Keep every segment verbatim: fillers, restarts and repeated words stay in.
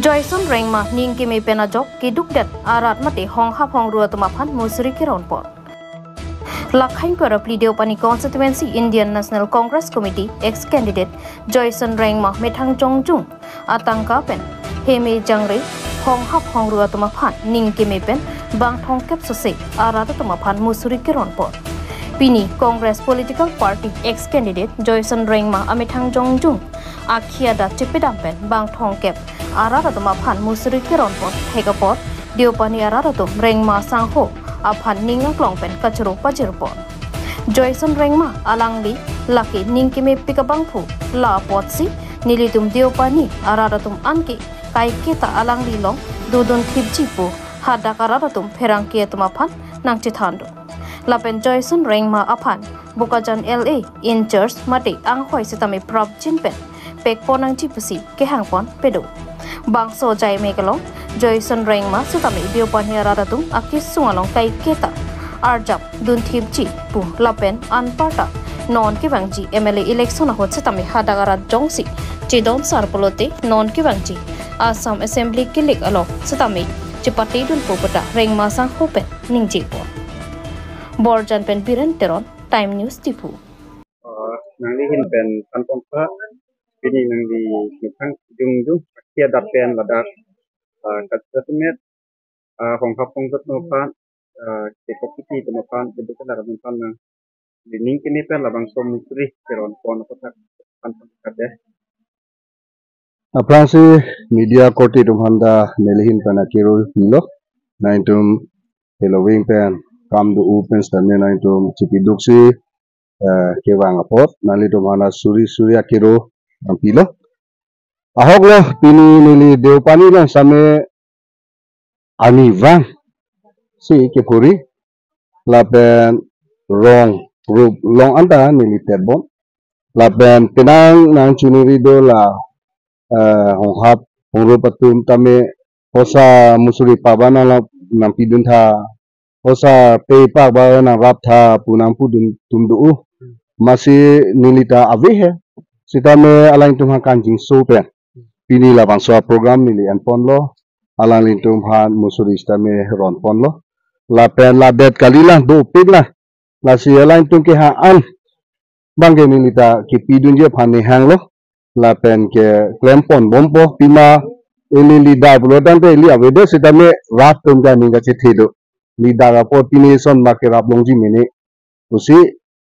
Joyson Rengma ning keme pen ajok keduk det arat mate honghap hongru atum aphan musri keron pon. Lakhain Parapli Deopani Constituency Indian National Congress Committee ex candidate Joyson Rengma methang jongjung atangka pen heme jangre honghap hongru atum aphan ning keme pen bang thomkep sose arat atum aphan musri keron pon. Pini Congress political party ex candidate Joyson Rengma amethang jongjung akhia adak chepedam pen bang thomkep arat atum aphan musri keron pon. Thek apot Deopani arat atum Rengma sangho aphan ning aklong pen kachoro pajir pon. Joyson Rengma alangli lake ning keme pik abangphu, la apotsi nelitum Deopani arat atum anke kaiketa alangli along dodun thipji pu hadak arat atum pherangke atum aphan nangchethan do. Lapen Joyson Rengma aphan Bokajan L A in charge mate anghoi sitame prapjin pen pek pon nangji pusi kehang pon pado. Bangso jai mek along Joyson Rengma sitame Deopani arat atum akesung along kaiketa arjap dun thipji pu lapen anparta non kevangji M L A election ahut sitame hadak arat jongsi chedon sar pulote non kevangji Assam Assembly kilik along sitame chepate dunpo puta Rengma sangho pen ningje pon. Borjan pen Biren Teron, Time News Diphu. Ah, nangli ahin pen than pon tha, pini nangli methang jongjung akhia adak pen ladak, ah, kachethamet, ah, honghap hongru atum aphan, ah, kekok kiti atum aphan, keduk det arat atum aphan nangli ning keme pen labangso musri keron pon apot than pon tha dei. Aphrangsi media korte atum aphan ta neli ahin pen akero pilo, nangtum heloving pen kam do-o pen sitame nangtum chipi duksi, eh, kevang apot nanglitum aphan suri suri akero nangpilo. Ahok lo, pini neli Deopani along sitame arnivang si kephuri lapen rong rup along anta neli tetbom. Lapen penang nangchiniri do la, eh, honghap hongru atum tame hosa musri paba nang nangpidun tha, hosa pe paba nangrap tha pu nangpudun atum do-o. Amatsi neli ta ave he. Sitame alangtum aphan kangjinso pen pini labangso program neli en ponlo, alanglitum aphan musri sitame ron ponlo. Lapen ladet kalilang dopiklang. Lasi alangtum kehang an abangke neli ta kepidunji aphan neli hanglo. Lapen keklem ponbompo, pima ili leader pulo tangte ili avedet sitame rat atum ke aning kachethe do. Leader apot pini eson bak kerap longji mene pusi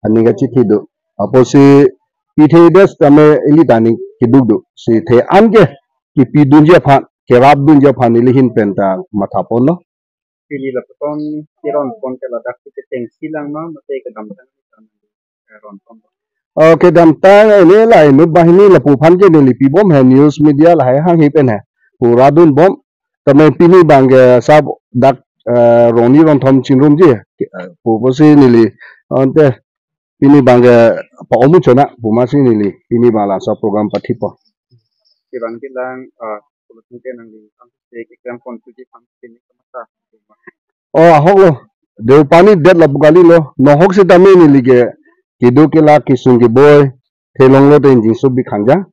aning kachethe do. Apotsi pithedet sitame ili ta aning keduk do. Si the an ke kepidunji aphan, kerapdunji aphan ili ahin pen ta matha ponlo. Pini lapuson keron pon ke ladak si kechengsi lang ma, mate kedamtang keron pon? Oh, kedamtang ini la inut banghini lapu aphan ke neli pibom he, news media lahai hanghe pen he. Pura dunbom. Tame pini abangke sap dak, eh, rongni rongthom chingrumji. Eh, pu pusi neli ante pini abangke pa-omu chona pu amatsi neli pini abang labangso program pathipon. Kevang kelang, ah, pulo tangte nangli, ang se keklem pon suji pang sini kemasa. Oh, ahok lo. Deopani det lapu kalilo. Nohok sitame neli ke keduk kelak kesung keboi thelonglo te ingjinso bikhangjang.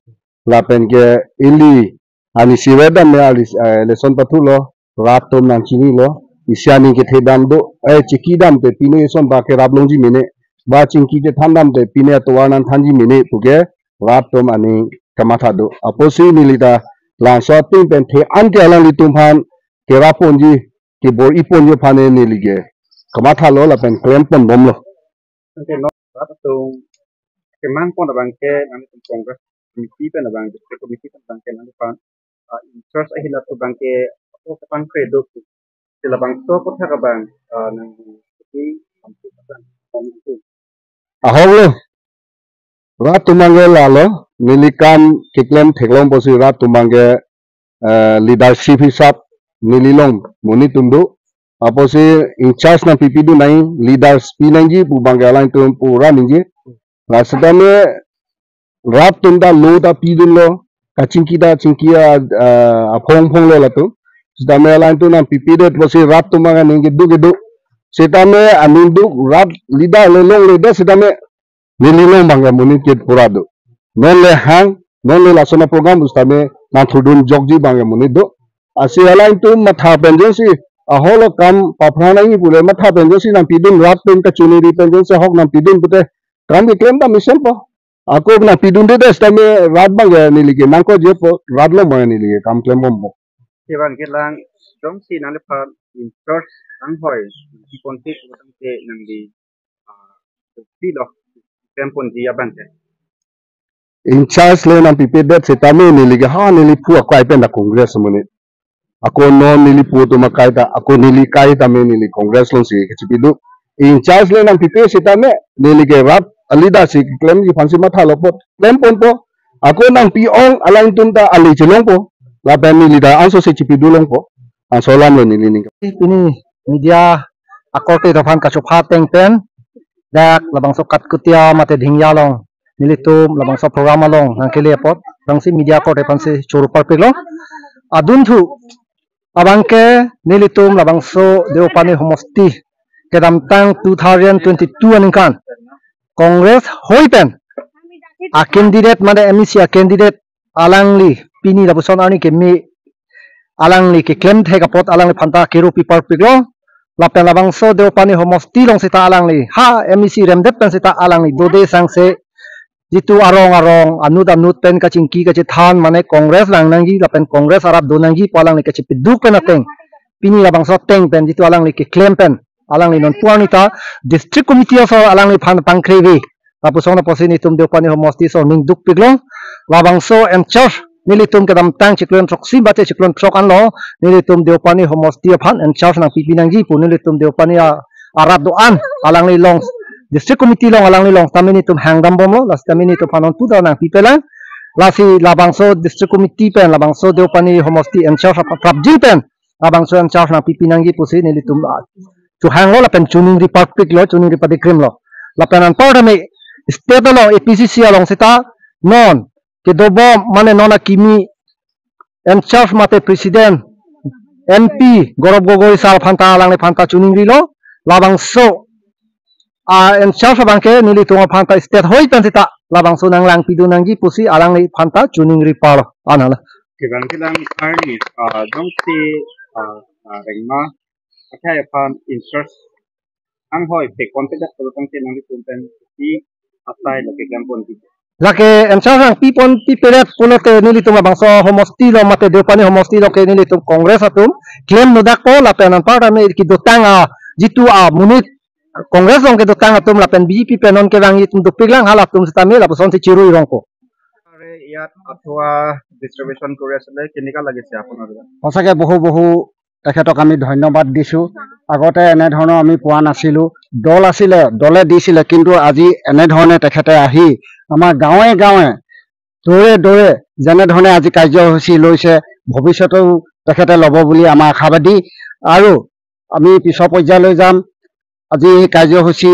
Lapen ke ili arni isi ave dam me ali, eh, election pathulo. Rat atum nangchinilo. Isi aning kethedam do. Eh, chingkidam te pine eson bak kerap longji mene. Ba chingki chethandam te pine atovar nangthanji mene puke rat atum aning kamatha do. Apotsi neli ta labangso ating pen the an ke alanglitum aphan kerap ponji, kebor-i ponji aphan neli ke kamathalo lapen klem ponbomlo. Ante non rat atum kemang pon abangke nangtum Congress committee pen abang, district committee pen abangke nangphan, ah, in charge ahin atum abangke apo kapan kre do. Si labangso aputhak abang, ah, nang, si, ahok lo. Rat atum abangke lalo, neli kam keklem theklong pusi rat atum abangke, eh, leadership hisap neli along monit atum do. Apotsi in charge nangpipidun nang, leaders pi nangji pu abangke alangtum pura ningje. La sitame rat atum ta lo ta pidunlo, kachingki ta chingki a, a, aphong phonglo latum. Sitame alangtum nangpipidet pusi rat atum abang aning keduk keduk. Sitame aning duk rat leader le longledet sitame neli along abangke monit ke pura do. Non le hang, non le lason aprogram pusitame nangthurdun jokji abang ke monit do. Lasi alangtum matha pen jongsi ahok lo kam paphrang nangji pule matha pen jongsi nangpidun, rat pen kachiningri pen jongsi ahok nangpidun pute kam keklem ta mesenpo. Ako nangpidunde sitame rat abang ke neli ke nangkokjepo, rat lo abang neli ke kam klembompo. Kevang kelang jongsi nangliphan in charge anghoi, si konflikt tangte nangli, ah, pilo, klem ponji abang ke. In charge le nangpipedet sitame neli ke ha neli phu akai pen ta Congress amonit. Ako non neli phu atum akai ta, ako neli kai tame neli Congress alongsi kachipidun. In charge le nangpipe sitame neli ke rat a-leader si klemji aphansi mathalo apot klem ponpo. Ako nangpi-ong alangtum ta ale chelongpo. Lapen neli ta anso si chipidun longpo. Anso alam lo neli ning. Pini media akorte aphan kachopha ateng pen dak labangso Katkutia mate Dhingya along nelitum labangso program along nangkele apot, bangsi media akorte aphansi choro parpiklo. Adunthu abang ke nelitum labangso Deopani homosti kedamtang two thousand twenty-two aningkan Congress hoi pen a-candidate mane M A C a-candidate alangli pini lapuson arni keme alangli keklem thek apot alangliphan ta kero pi parpiklo. Lapen labangso Deopani homosti along seta alangli ha M A C remdet pen seta alangli dode sangse jitu arong arong anut anut pen kachingki kachethan mane Congress lang nangji lapen Congress arat do nangji pu alangli kachipidun pen ateng pini labangso ateng pen jitu alangli keklem pen alangli non pu arni ta district committee aso alangliphan pangkre ave. Lapuson apotsi nelitum Deopani homosti aso ning dukpiklo. Labangso in charge nelitum kedamtang chiklo throksi mate chiklo throk anlo nelitum Deopani homosti aphan in charge nangpipi nangji pu nelitum Deopani a-, arat do-an alangli along, district committee along alangli along sitame nelitum hangdambomlo, lasi sitame nelitum aphan non pu ta nangpipelang. Lasi labangso district committee pen labangso Deopani homosti in charge aphan prapjin pen labangso in charge nangpipi nangji pusi nelitum, ah, chohanglo lapen chiningri parpiklo, chiningri padikrimlo. Lapen anparta me state along A P C C along seta non kedobom mane non akimi in charge mate president M P Gaurav Gogoi sir aphan ta alangliphan ta chiningrilo. Labangso a-in charge abang ke nelitum aphan ta state hoi pen seta labangso nanglangpidun nangji pusi alangliphan ta chiningri parlo. Anala. Kevang kelang arni, ah, jongsi, ah, ah, rengma akhai aphan in charge anghoi pekon pedak tolotang ke nangli tum pen si asai lo keklem ponji. Lake in charge nangpi ponpipedet pulote nelitum labangso homosti along mate Deopani homosti along ke nelitum Congress atum klem nodakpo lapen anparta me kedotang a jitu amonit Congress along kedotang atum lapen B J P pen non kevang atum dopiklang halatum sitame lapusonsi chirui rongpo. Are iyat athua distribution কৰি আছিলে, কেনেকা লাগিছে আপোনাৰ? সঁচাকে বহু বহু তেখেতক আমি ধন্যবাদ দিছো। আগতে এনেধৰণৰ আমি পোৱা নাছিলো। দল আছিলে, দলে দিছিলে, কিন্তু আজি এনেধৰণে তেখেতে আহি আমাৰ গাঁৱে গাঁৱে, দৰে দৰে যেনেধৰণে আজি কাৰ্যসূচী লৈছে, ভৱিষ্যতেও তেখেতে ল'ব বুলি আমাৰ আশাবাদী। আৰু আমি পিছৰ পৰ্যায়লৈ যাম। আজি এই কাৰ্যসূচী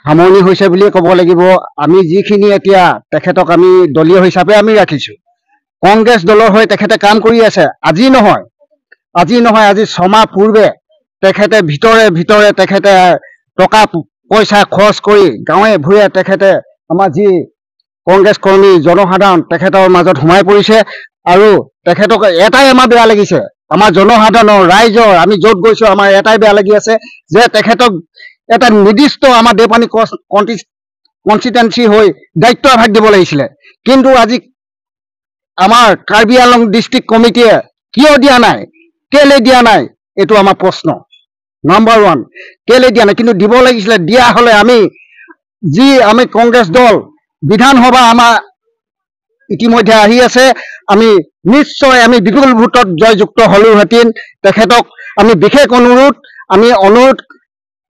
সামৰণি হৈছে বুলিয়ে ক'ব লাগিব। আমি যিখিনি এতিয়া তেখেতক আমি দলীয় হিচাপে আমি ৰাখিছো, কংগ্ৰেছ দলৰ হৈ তেখেতে কাম কৰি আছে। আজি নহয়, আজি নহয়, আজি ছমাহ পূৰ্বে তেখেতে ভিতৰে ভিতৰে তেখেতে টকা পইচা খৰচ কৰি গাঁৱে ভূঞে তেখেতে আমাৰ যি কংগ্ৰেছ কৰ্মী জনসাধাৰণ তেখেতৰ মাজত সোমাই পৰিছে। আৰু তেখেতক এটাই আমাৰ বেয়া লাগিছে, আমাৰ জনসাধাৰণৰ ৰাইজৰ, আমি য'ত গৈছো আমাৰ এটাই বেয়া লাগি আছে যে তেখেতক এটা নিৰ্দিষ্ট আমাৰ দেওপানী কনষ্টিটুৱেঞ্চি হৈ দায়িত্ব এভাগ দিব লাগিছিলে। কিন্তু আজি আমাৰ কাৰ্বি আংলং ডিষ্ট্ৰিক্ট কমিটিয়ে কিয় দিয়া নাই, কেলে দিয়া নাই, এইটো আমাৰ প্ৰশ্ন। নাম্বাৰ ওৱান, কেলে দিয়া নাই? কিন্তু দিব লাগিছিলে। দিয়া হ'লে আমি যি আমি কংগ্ৰেছ দল বিধানসভা আমাৰ ইতিমধ্যে আহি আছে, আমি নিশ্চয় আমি বিপুল ভোটত জয়যুক্ত হলোহেঁতেন। তেখেতক আমি বিশেষ অনুৰোধ, আমি অনুৰোধ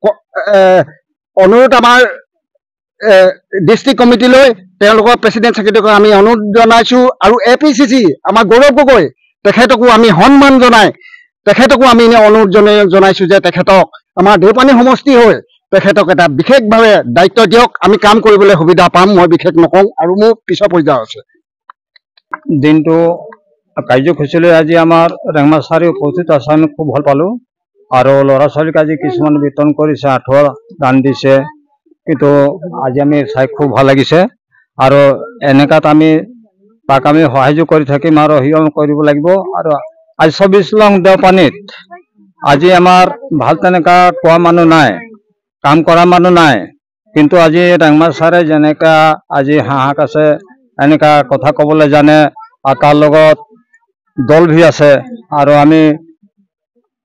ক-, এ, অনুৰোধ আমাৰ, এ, ডিষ্ট্ৰিক্ট কমিটিলৈ, তেওঁলোকৰ প্ৰেচিডেণ্ট ছেক্ৰেটাৰীক আমি অনুৰোধ জনাইছো আৰু এ পি চি চি আমাৰ গৌৰৱ গগৈ তেখেতকো আমি সন্মান জনাই, তেখেতকো আমি এনে অনুৰোধ জনাই-, জনাইছো যে তেখেতক আমাৰ দেওপানী সমষ্টি হৈ তেখেতক এটা বিশেষভাৱে দায়িত্ব দিয়ক, আমি কাম কৰিবলৈ সুবিধা পাম। মই বিশেষ নকওঁ আৰু মোৰ পিছৰ পৰ্যায় আছে। দিনটো কাৰ্যসূচীলৈ আজি আমাৰ ৰেংমা চাৰিআলি উপস্থিত আছে, আমি খুব ভাল পালো। আৰু ল'ৰা ছোৱালীক আজি কিছুমান বিতৰণ কৰিছে, আঁঠুৱা দান দিছে, কিন্তু আজি আমি চাই খুব ভাল লাগিছে। আৰু এনেকাত আমি তাক আমি সহযোগ কৰি থাকিম আৰু সিও কৰিব লাগিব। আৰু আজি চৌবিশ নং দেওপানীত আজি আমাৰ ভাল তেনেকা কোৱা মানুহ নাই, কাম কৰা মানুহ নাই, কিন্তু আজি ৰেংমা ছাৰে যেনেকা আজি সাহস আছে, এনেকা কথা ক'বলৈ জানে, আৰু তাৰ লগত দল ভি আছে। আৰু আমি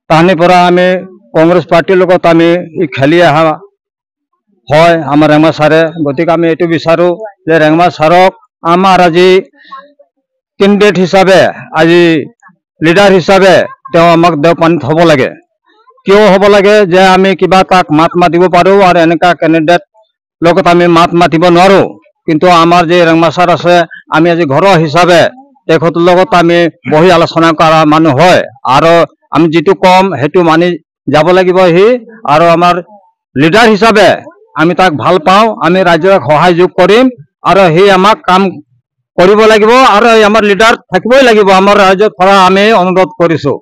তাহানিৰ পৰা আমি কংগ্ৰেছ পাৰ্টিৰ লগত আমি ই খেলি অহা হয় আমাৰ ৰেংমা ছাৰে। গতিকে আমি এইটো বিচাৰো যে ৰেংমা ছাৰক আমাৰ আজি কেণ্ডিডেট হিচাপে, আজি লিডাৰ হিচাপে তেওঁ আমাক দেওপানীত হ'ব লাগে। কিয় হ'ব লাগে যে আমি কিবা তাক মাত মাতিব পাৰো আৰু এনেকা কেণ্ডিডেট লগত আমি মাত মাতিব নোৱাৰো। কিন্তু আমাৰ যে ৰেংমা ছাৰ আছে, আমি আজি ঘৰৰ হিচাপে তেখেতৰ লগত আমি বহি আলোচনা কৰা মানুহ হয়। আৰু আমি যিটো কম সেইটো মানি যাব লাগিব সি। আৰু আমাৰ লিডাৰ হিচাপে আমি তাক ভাল পাওঁ, আমি ৰাইজক সহায় যোগ কৰিম আৰু সি আমাক কাম কৰিব লাগিব আৰু সি আমাৰ লিডাৰ থাকিবই লাগিব। আমাৰ ৰাইজৰ পৰা আমি অনুৰোধ কৰিছো।